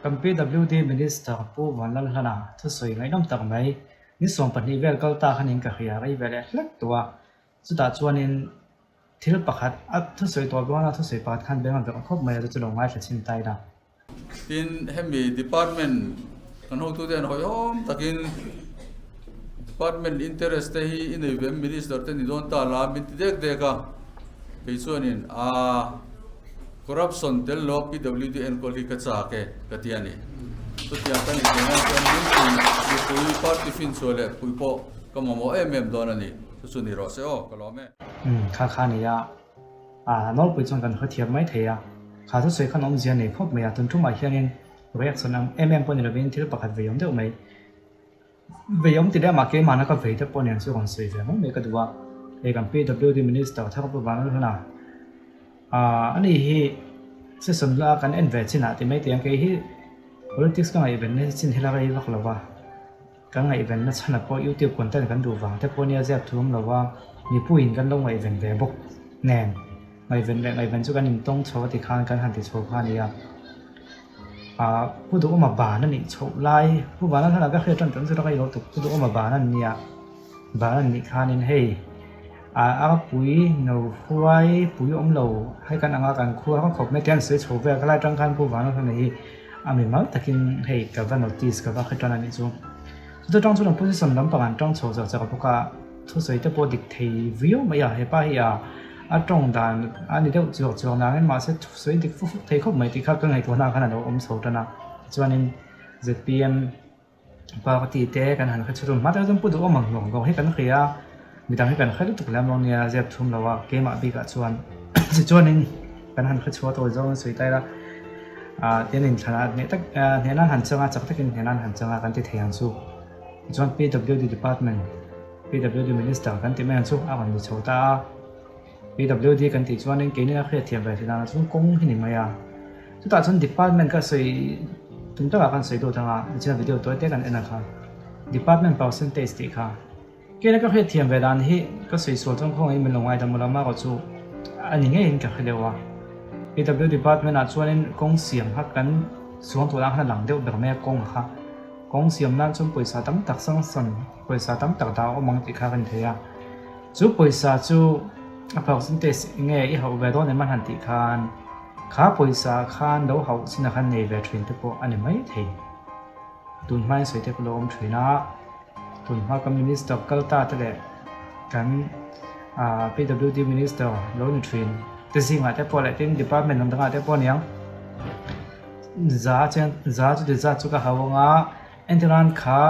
Kan PWD Minister Pu Vanlalhlana thusawi ngaihnawm tak mai ni 12 vel kal ta khanin ka hria rei ve leh hlek tawh a, chutah chuanin thil pakhat a thusawi tawh dawn a thusawi pakhat khan beng a verh khawp mai a chu chu lo ngaithla chhin ta ila. Tin, hemi department kan hotute an hawihhawm takin department interest te hi i nei ve em minister te ni dawn ta la min ti dek dek a, kei chuanin a corruption tel lo PWD enkawl hi ka chak e ka ti a ni. Chutiang ka nih theih nan chuan min pui mipui party finchhuah leh pui pawh ka mamawh em em dawn a ni. Chu chu ni rawh se aw, ka lawm e. Umm kha kha a ni a. A nawlpui chuan kan hrethiam mai thei a, kha thusawi khan awmzia nei khawp mai a, tun tumah hianin reaction ang em em pawh ni lovin thil pakhat vei awm deuh mai, vei awm ti leh amah keimahna ka vei te pawh nen chu rawn sawi ve mai mai ka duh a, hei kan PWD Minister thar Pu Vanlalhlana a ni hi session la kan en ve chinah ti mai tiang kei hi politics ka ngaihven na chin hi la rei vak lo va. Kan ngaihvenna chhan ah pawh YouTube content kan duh vang te pawh nia ziak thu awm lo a, mipuiin kan lo ngaihven ve bawk nen ngaihven leh ngaihven chu kan intawng chho a ti khan kan han ti chho kha a ni a. Ahh Pu Duhawma ban a nih chhoh lai, Pu Vana thlalak ka hriat tan tan chu rak a ilo tuk, Pu Duhawma ban a nia, ban a nih khanin hei ahh a pui no huai pui awm lo hei kan anga kan khua ka khawp mai te an sawi chho vel kha lai atang khan Pu Vana thlalak hi A mi mal takin hei ka va notice ka va hre tan a nih chu. Chuta tang chuan opposition lampang an tang chho chak chak a bawk a, thusawi te pawh dik thei viau mai a, hepa hi a a tawng dan a ni deuh chuak chuak nangin mahse thusawi dik fuk fuk thei khawp mai tih kha ka ngaihtuahna ah khan a lo awm chho tan a. Tichuanin zpm party te kan han hre chhun hma tak chuan pu duhawm ang hlawm hlawm hi kan hria a, midang hi kan hre lutuk lem lo nia zep thum lo a keimah bikah chuan tichuanin kan han hre chhuah tawi zawng in sawi ta ila ah tian inthlan ah hneh tak hneh nan han chang a chak takin hneh nan han chang a kan ti thei ang chu tichuan PWD department PWD minister kan tih mai ang chu a rawn ni chho ta a PWD kan tih chuanin keini a hriatthiam ve theih danah chuan kawng hi ni mai a. Chutah chuan department ka sawi tum takah khan sawi dawt anga nichina video tawi te kan en a kha department percentage tih kha kena ka hriat thiam ve dan hi ka sawi sual chuan khawngaih in min lo ngaidam ula mah erawh chu a ni ngeiin ka hre deuh a PW department ah chuanin kawng siam kha kan suang tur ang khan a lang deuh ber mai a kawng kha kawng siam nan chuan pawisa tam tak sanction pawisa tam tak dah a awm ang tih kha ka ni thei a chu pawisa chu a percentage enge i hauh ve dawn em a han tih khan. Kha pawisa khan lo hauh chin a khan nei ve thin te pawh a ni mai thei. Tun hmain sawi te pawh lo awm thin a, tun hma kan Minister kal ta te leh kan PWD Minister lo ni thin te zingah te pawh leh tin department dang dangah te pawh a niang. Za chuan za chuti zat chu ka hau anga entirnan kha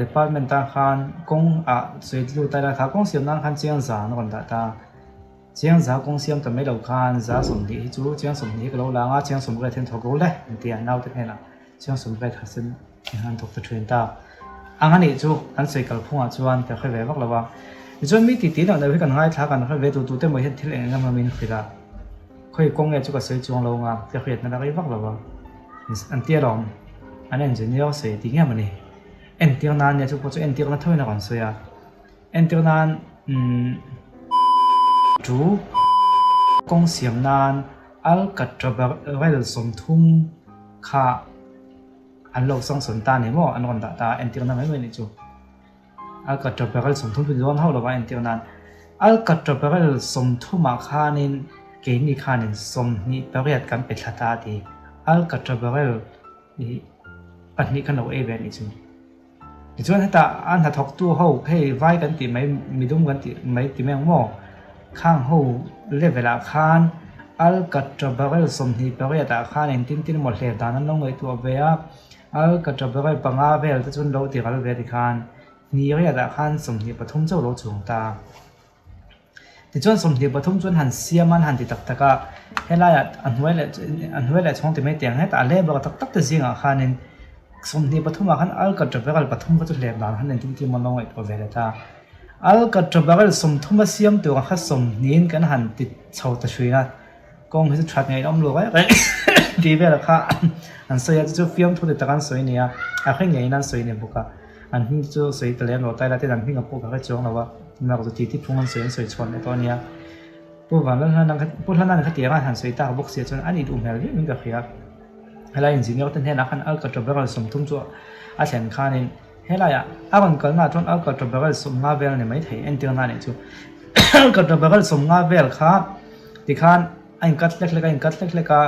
department tan khan kawng ah sawi lut a kha kawng siam nan khan chiang za an rawn dah ta. Chiang za kawng siam ta mai lo khan za 20 hi chu chiang 20 hi ka lo lang a, chiang 20 hian thawk ro le an ti a, naute hnenah chiang 20 tha sen hian an thawk ta thin ta. Ang a nih chu kan sawi kalphungah chuan ka hre ve vak lo a. Tichuan mi titi loh deuh hi kan ngaithla kan hre ve tu tute maw hian thil eng eng emaw min hrilh a, khawi kawng nge chu ka sawi chuang lo anga ka hriatna la rei vak lo a, an ti alawm, an engineer sawi ti nge mawni entir nan nia chu pawh chu entirna thoin a rawn sawi a. Entir nan chu kawng siam nan Alcatrabarel 30 kha an lo sangsawn ta ni maw an rawn dah ta a, entir na mai mai nih chu. Alcatrabarel 30 chu ni dawn hauh lo va entir nan Alcatrabarel 30 ah khanin keini khanin 28 kan pe thla ta a ti. Alcatrabarel pahnih khan lo ei ve a nih chu. Tichuan hetah a hnathawktu ho hei vai kan tih mai midum kan tih mai ti mai ang maw? Khang ho level ah khan Alcatrabarel 28 ah khan engtin tin emaw hlep dan an lo ngaihtuah ve a, Alcatrabarel panga vel te chu an lo ti ral ve tikhan hnih riat ah khan 23 chauh lo chhung ta. Tichuan 23 chuan han siam a an han ti tak tak a, helaiah a hnuai leh a hnuai leh chhawng ti mai teh ang hetah a hle bawk a tak tak te zingah khanin 23 ah khan Alcatrabarel pathum kha chu hlep dan khan engtin tin emaw an lo ngaihtuah ve leh ta. Alcatrabarel 30 a siam tur ang kha sawmhnihin kan han ti chho ta thin a, kawng hi chu that ngei awm lo reng reng tih velah kha an sawi a, chu chu fiamthu ti tak an sawi a ni a, a hre ngeiin an sawi a ni bawk a. An hming te chu sawi ta lem lo taila ten an hming a pawh ka hre chuang lo a, tunah chu titi phung an sawi an sawi chhuan leh tawh a nia. Pu Vanlalhlana kha Pu Hlana'n khatiang a han sawi tak bawk sia chuan a nih duh hmel viau in ka hria. Helai engineer te hnenah khan alkatra barrel 30 chu a thlen khanin helaiah a rawn kalnaah chuan alkatra barrel 50 vel a ni maithei entirna a nih chu. Alkatra barrel 50 vel kha tikhan a inkat hlek hlek a inkat hlek hlek a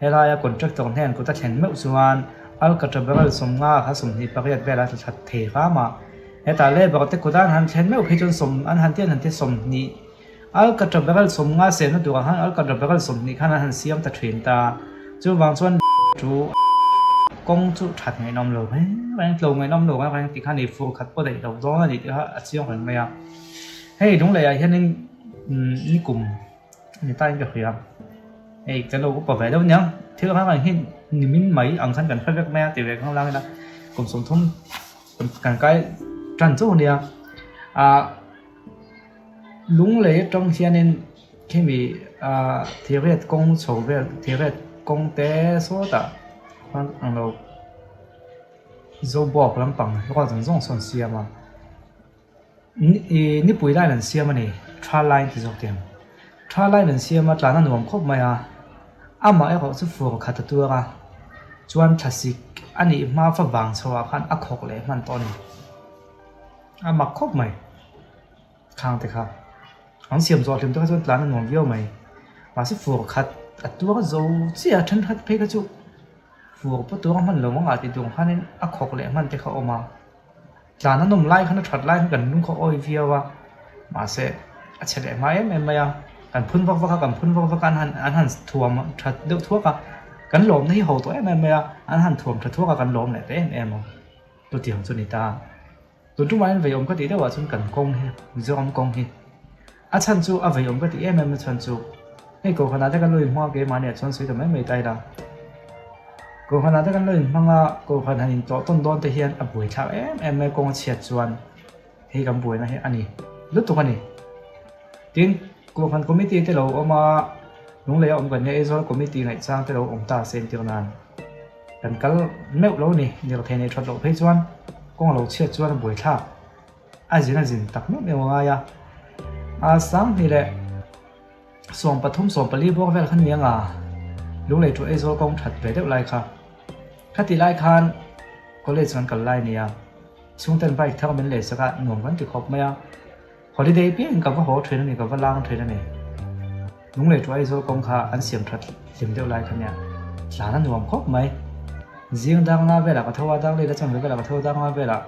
helaia contractor hnen kut a thlen meuh chuan alkatra barrel 50 kha 28 vel a tla thla thei hram a. Hetah labour te kut a an han thlen meuh phei chuan sawm an han ti an han ti 20 Alkatra barrel 50 sehna turah khan alkatra barrel 20 khan an han siam ta thin ta. Chuvang chuan chu kawng chu that ngaihnawm lo reng reng, tlo ngaihnawm lo reng reng tih kha ni fur khat pawh daih lo dawn a ni tih kha a chiang reng mai a. Hei Lungleiah hianin nikum a ni ta in ka hria. Hei kan lo upa ve deuh aniang, thil reng reng hi nimin mai ang khan kan hre vek mai a ti ve khang lang ila kum 30 kan kai tan chauh a nia. Ah. Lunglei atang hianin khimi ah thiriat kawng chho vel thiriat kawng te sawtah khuan ang lo Zobawk lampang rual zawng zawng sawn siam a ih nipui laiin an siam a ni tha lai an ti zawk teh ang tha laiin an siam a tlan a nuam khawp mai a amah erawh chu fur khat a tuar a chuan thlasik a nih hma fa vang chho ah khan a khawk leh hman tawh a ni. A mak khawp mai khang te kha an siam zawh hlim te kha chuan tlan a nuam viau mai mahse fur khat a tuar zo chiah a thenkhat phei kha chu fur pawh tuar hman lo ang ah tih tur ang khanin a khawk leh hman te kha a awm a tlan a nawm lai khan a that lai khan kan lung kha a awi viau a mahse a chhe leh hma em em mai a kan phun vak vak a kan phun vak vak a an han an han thuam that deuh thuak a kan lawmna hi ho tawh em em mai a an han thuam tha thuak a kan lawm leh ta em em a. Chutiang chu ni ta. Tun tumah hian veiawm ka tih deuhah chuan kan kawng hi, Mizoram kawng hi a chhan chu a veiawm ka tih em em a chhan chu hei Kohhranah te kan lo inhmang a keimahni ah chuan sawi ta mai mai ta ila. Kohhranah te kan lo inhmang a, Kohhran han intlawh tawn dawn te hian a buaithlak em em mai kawng a chhiat chuan hei kan buaina hi a ni lutuk a ni. Tin, Kohhran committee te lo awm a, Lunglei a awm kan nia Aizawl committee ngaihchang te lo awm ta se entir nan. Kan kal meuh lo ni, lirthei nei that loh phei chuan kawng lo chhiat chuan a buaithlak. A zin a zin tak meuh meuh a ngai a. A 2000 leh 13 14 bawk vel khan niang a, Lunglei thu Aizawl kawng that ve deuh lai kha. Khati lai khan college kan kal lai nia, chhungten bike thar min lei sak a, nuam kan ti khawp mai a. Holiday piangin ka va haw thin a ni, ka va lang thin a ni. Lunglei thu Aizawl kawng kha an siam that hlim deuh lai kha nia, tlan a nuam khawp mai. Zing dang nga velah ka tho a, dang leh chanve velah ka tho a, dang nga velah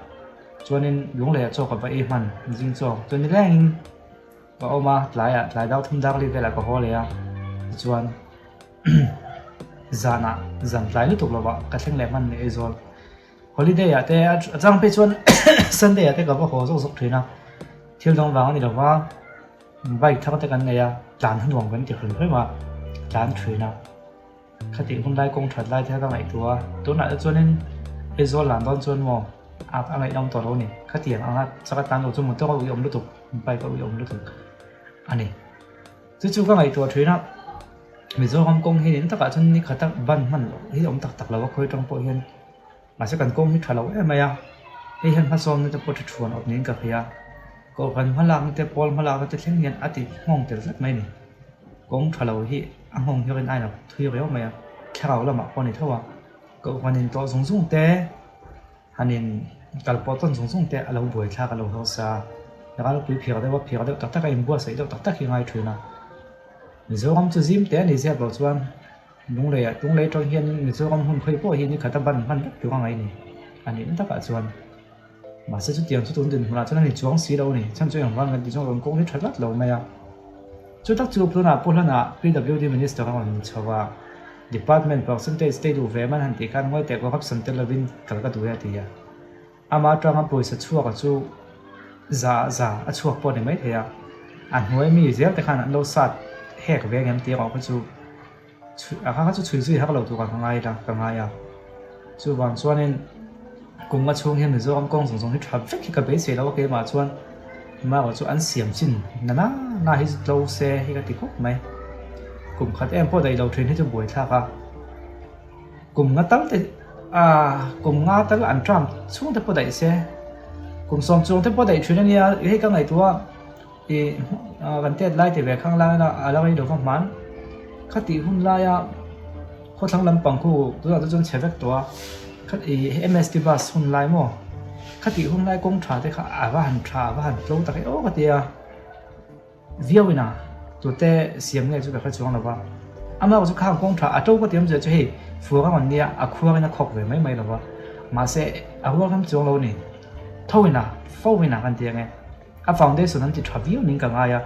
chuanin Lungleiah chaw ka va ei hman, zing chaw. Chuan nilengin ka awm a, tlaiah tlai dau thum dang leh velah ka haw leh a, tichuan zanah zan tlai lutuk lovah ka thleng leh hman leh Aizawl. Holiday ah te a chang phei chuan Sunday ah te ka va haw zawk zawk thin a, thil dang vang a ni lo va, bike thar te kan nei a, tlan hi nuam kan ti hrim hrim a, tlan thin a, khatih hun lai kawng that lai te kha ka ngaihtuah a, tunah te chuanin Aizawl lan dawn chuan maw a a ngaihnawm tawh lo a ni, khatiang anga chaka tlan lo chu motor a uiawm lutuk, bike a uiawm lutuk a ni. Chu chu ka ngaihtuah thin a, Mizoram kawng hi eng takah chuan ni khata ban hman loh hi a awm tak tak lo a, khawi atang pawh hian mahse kan kawng hi tha lo em mai a, hei hian hmasawnna te pawh tha thuan awp niin ka hria, kohhran hmalakna te pawl hmalakna te thleng hian a ti nghawng tel tlat mai a ni, kawng tha lo hi a nghawng hian a inap thui riau mai a, thlarau lamah pawh a ni tho a, kohhran in tawh zung zung te. Hanin kal pawh tawn zung zung te a lo buai thlak a lo hausa a, ralpui phir deuh a phir deuh tak tak a inbuatsaih deuh tak tak hi ngai thin a. Mizoram chu zim te a ni ziak loh chuan Lungleiah Lunglei atang hianin Mizoram hmun khawi pawh hi ni khat a ban hman vek tur a ngaih ni a nih na takah chuan. Mahse chutiang chu tun dinhmunah chuan a ni chuang si lo a ni, chhan chu engvang kan tih chuan rawn kawng hi tha tlat lo mai a. Chu tak chu tunah Pu Hlana PWD Minister a rawn ni chho a. Department percentage te duh ve man han tih khan ngawi teh corruption tel lovin kal ka duh e a ti a. Ama atanga pawisa chhuak a chu za za a chhuak pawh a ni maithei a, a hnuai mi zel te khan an lo sat hek ve ngem tih erawh kha chu a kha kha chu chhui zui hak lo tur ah ka ngai la ka ngai a. Chuvang chuanin kum nga chhung hian Mizoram kawng zawng zawng hi tha vek hi ka beisei lo a keimah chuan amaherawh chu an siam chin na na na hi tlo se hi ka ti khawp mai. Kum khat em pawh daih lo thin hi chu buaithlak a, kum nga tal te ah kum nga tal an term chhung te pawh daih se kum sawm chuang te pawh daih thin a nia hei ka ngaihtuah ih kan tet lai ti ve khang lai a la rei lo va hman khatih hun laia. Khawthlang lampang khu tunah te chuan chhe vek tawh a, kha ih MST bus hun lai maw khatih hun lai kawng tha te kha a va han tha a va han tlo tak e aw ka ti a, viau in a tute siam nge chu ka hre chuang lo va, amah chu khang kawng tha a to ka ti awmzia chu hei fuar ang an nia a khuar in a khawk ve mai mai lo va, mahse a rual ram chuang lo a ni, tho in a fo in a kan ti ang e. A foundation an ti tha viau ning ka ngai a,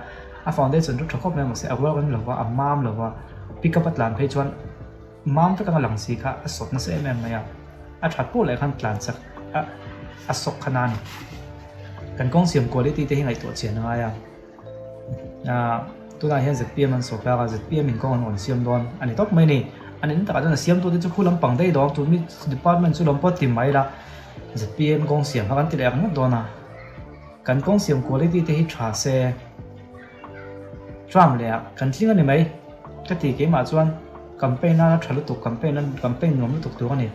a foundation chu tha khawp mai mahse a rual reng lo va, a mam lo va, pick up a tlan phei chuan mam vek anga lang si kha a sawt nasa em em mai a, a that pawh leh khan tlan chak a a sawk kha na a ni. Kan kawng siam quality te hi ngaihtuah chian a ngai a, ah tunah hian zpm an sawp hlak a, zpm in kawng an rawn siam dawn a ni tawp mai a ni, a nin takah chuan a siamtu te chu khu lampang daih dawn tun mi department chu lawm pawh ti mai ila zpm kawng siam kha kan ti leh ang ngawt dawn a. Kan kawng siam quality te hi tha se tram leh ah kan tling a ni mai ka ti keimah chuan campaign nana tha lutuk campaign nan campaign nuam lutuk tur a ni.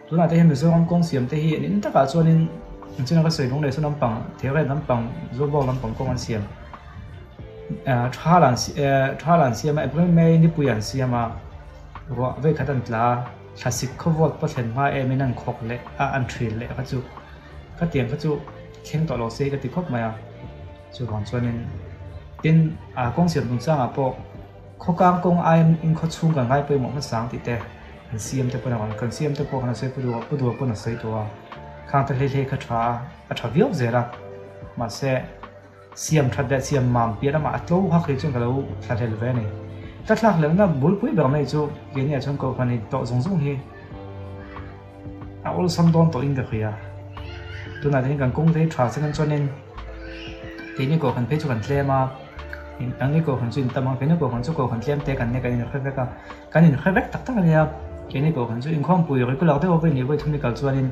Tunah te hian Mizoram kawng siam te hi an in takah chuanin an china ka sawi lung leh saw lampang Theiret lampang Zawlbawk lampang kawng an siam tha lan tha lan siam a April May nipui an siam a ruah vei khat an tla a thlasik khawvawt pawh thlen hma em in an khawk leh a an thil leh kha chu. Ka tiang kha chu thleng tawh lo se ka ti khawp mai a, chuvang chuanin tin a kawng siam chungchangah pawh khawkang kawng aiin in khaw chhung kan ngai pawimawh hmasang tih te kan siam te pawh a kan siam te pawh khan a sawi pu duh pu duh pawn a sawi tawh a, khang te hlei hlei kha tha a, a tha viau zel a, mahse siam that leh siam mam piah lamah a tlo hak hi chuan ka lo thla hlel ve a ni. Ka thlak hlelna bulpui ber mai chu keini ah chuan kohhran in tawh zawng zawng hi. A awlsam dawn tawhin ka hria. Tunah te hian kan kawng te hi tha chiang chuanin keini kohhran phei chu kan tlem a, engni kohhran chu intam ang, keini kohhran chu kohhran tlem te kan nia kan inhre vek a, kan inhre vek tak tak a nia. Keini kohhran chu inkhawmpui regular deuh a vawi nih vawi thum i kal chuanin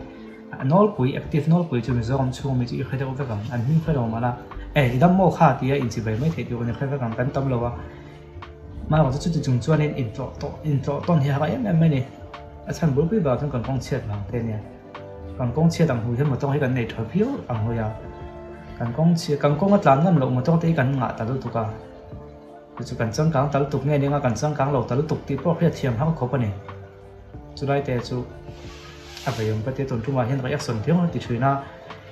a nawlpui active nawlpui chu Mizoram chhung ami chu i hre deuh vek ang, an hming hre lo mah la e i dam maw kha tia inchivai mai theih tur kan inhre vek ang, kan tam lo a. Hmarawh chu chuti chung chuanin intlawh tawh intlawh tawn hi a har em em mai a ni. A chhan bulpui bakah chuan kan kawng chhiat vang te a nia. Kan kawng chhiat ang hu hian motor hi kan nei tha viau ang hawi a. Kan kawng chhiat kan kawng a tlan ngam loh motor te hi kan ngah ta lutuk a. Chu chu kan changkang ta lutuk nge nia kan changkang lo ta lutuk tih pawh hriat thiam har khawp a ni. Chulai te chu a veiawm ka tia tun tumah hian reaction viau a ti thin a,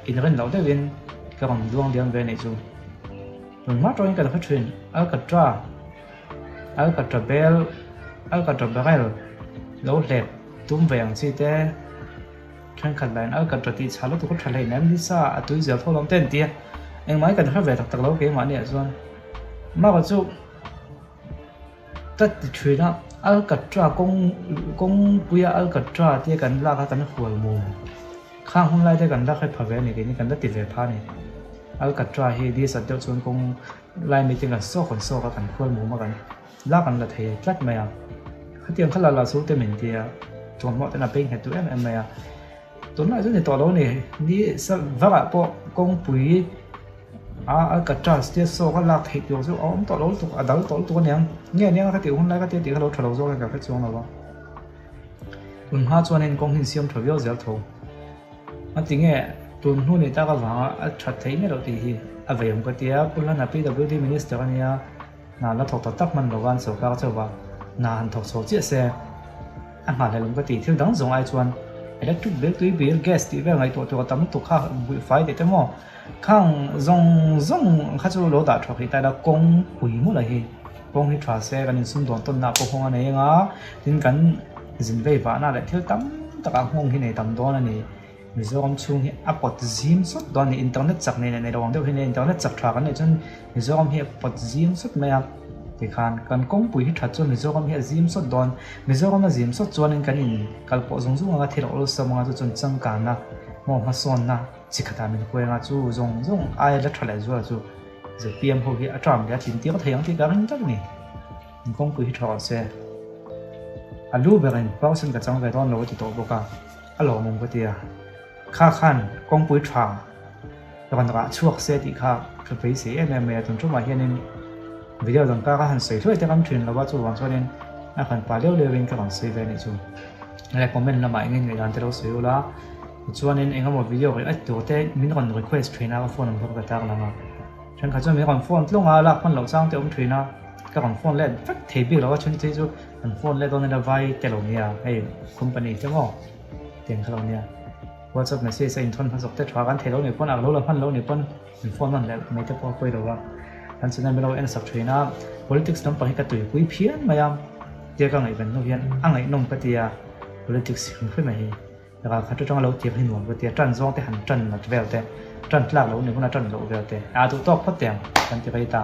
inren loh deuhin ka rawn luang diam ve a nih chu. Tun hma tawngin kan hre thin, Alcatra, Alcatra bel, Alcatra barrel lo hlep tum ve ang chi te, thenkhat lahin Alcatra tih chhah lutuk a tha hlein em nisa a tui zel tho lawm te an ti a, engmah hi kan hre ve tak tak lo keimahni ah chuan. Maka chu ka ti thin a, Alcatra kawng kawngpuia Alcatra tia kan lak a kan hual mum. Khang hun lai te kan la hre pha ve a ni keini kan la ti ve pha a ni. Alcatra hi disa deuh chuan kawng lai mite kan sawk kan sawk a kan khual mum a kan la kan la thei tlat mai a. Khatiang kha la la chu te min ti a thuamhnaw ten a peng nghet duh em em mai a. Tunlai chu ni tawh lo a ni ni sa varah pawh kawngpui a Alcatra te sawk a lak theih tur chu a awm tawh lo lutuk a dal tawh lutuk a niang. Nge aniang a khatih hun lai ka tia tih kha lo tha lo zawk in ka hre chuang lo a. Tun hma chuan heng kawng hi insiam tha viau zel tho. A ti nge tun hnu ni tak avanga a that theih miah loh tih hi a vei awm ka ti a, Pu Hlana PWD Minister a nia, hna la thawk tak tak hman lova an sawrkar chauh a, hna han thawk chho chiah se a nghahhlelh awm ka ti. Thil dang zawng ai chuan electric bill, tui bill, gas tih vel ngaihtuah tur a tam lutuk kha buihfai teh te maw khang zawng zawng kha chu lo dah tha hrih ta ila kawng pui mawlh a hi. Kawng hi tha se kan insumdawn tawnna pawh nghawng a nei anga tin kan zin vei vahna leh thil tam takah nghawng hi nei tam dawn a ni. Mizoram chhung hi a pawt zim sawt dawn a ni. Internet chak nei leh nei lo ang deuh hi a ni a, internet chak tha kan neih chuan Mizoram hi a pawt zim sawt mai a. Tikhan kan kawngpui hi that chuan Mizoram hi a zim sawt dawn. Mizoram a zim sawt chuanin kan in kal pawh zung zung anga thil a awlsam anga chu chuan changkanna maw hmasawnna chi khatah min huai anga chu zawng zawng aia la tha leh zual chu. Zpm ho hi a term leh a tlin tir thei ang tih ka ring tak a ni. In kawngpui hi tha rawh se. A lu berin person ka chang ve dawn lo a ti tawh bawk a, a lawmawm ka ti a. Kha khan kawngpui tha rawn rah chhuak se tih kha ka beisei em em mai a, tun tumah hianin video dang ka han sawi hluai te ram thin lo a, chuvang chuanin a han pa leuh leuhin ka rawn sawi ve a nih chu. Like comment lamah eng nge ngaihdan te lo sawi ula. Tichuanin eng emaw video rih at tur te min rawn request thin a, ka phone number ka tar lang a. Thenkhat chuan min rawn phone tlung a, lak hman loh chang te awm thin a. Ka rawn phone let vek thei bik lo a, chhun chei chu an phone let dawn ila vai te lo nia, hei company te maw tiang kha lo nia. WhatsApp message a inthawn hmasa te tha kan thei lo ni pawn a lo la hman lo ni pawn in phone hman leh mai te pawh a pawi lo a. Kan channel min lo en sak thin a, politics lampang hi ka tuipui phian mai a, tia ka ngaihven hnu hian a ngaihnawm ka ti a, politics hrim hrim a hi. Ral khat atanga lo tir hi nuam ka ti a, tan zawng te han tan nat vel te, tan tlak loh ni huna tan loh vel te, a duh tawk phawt teh ang kan ti rei ta.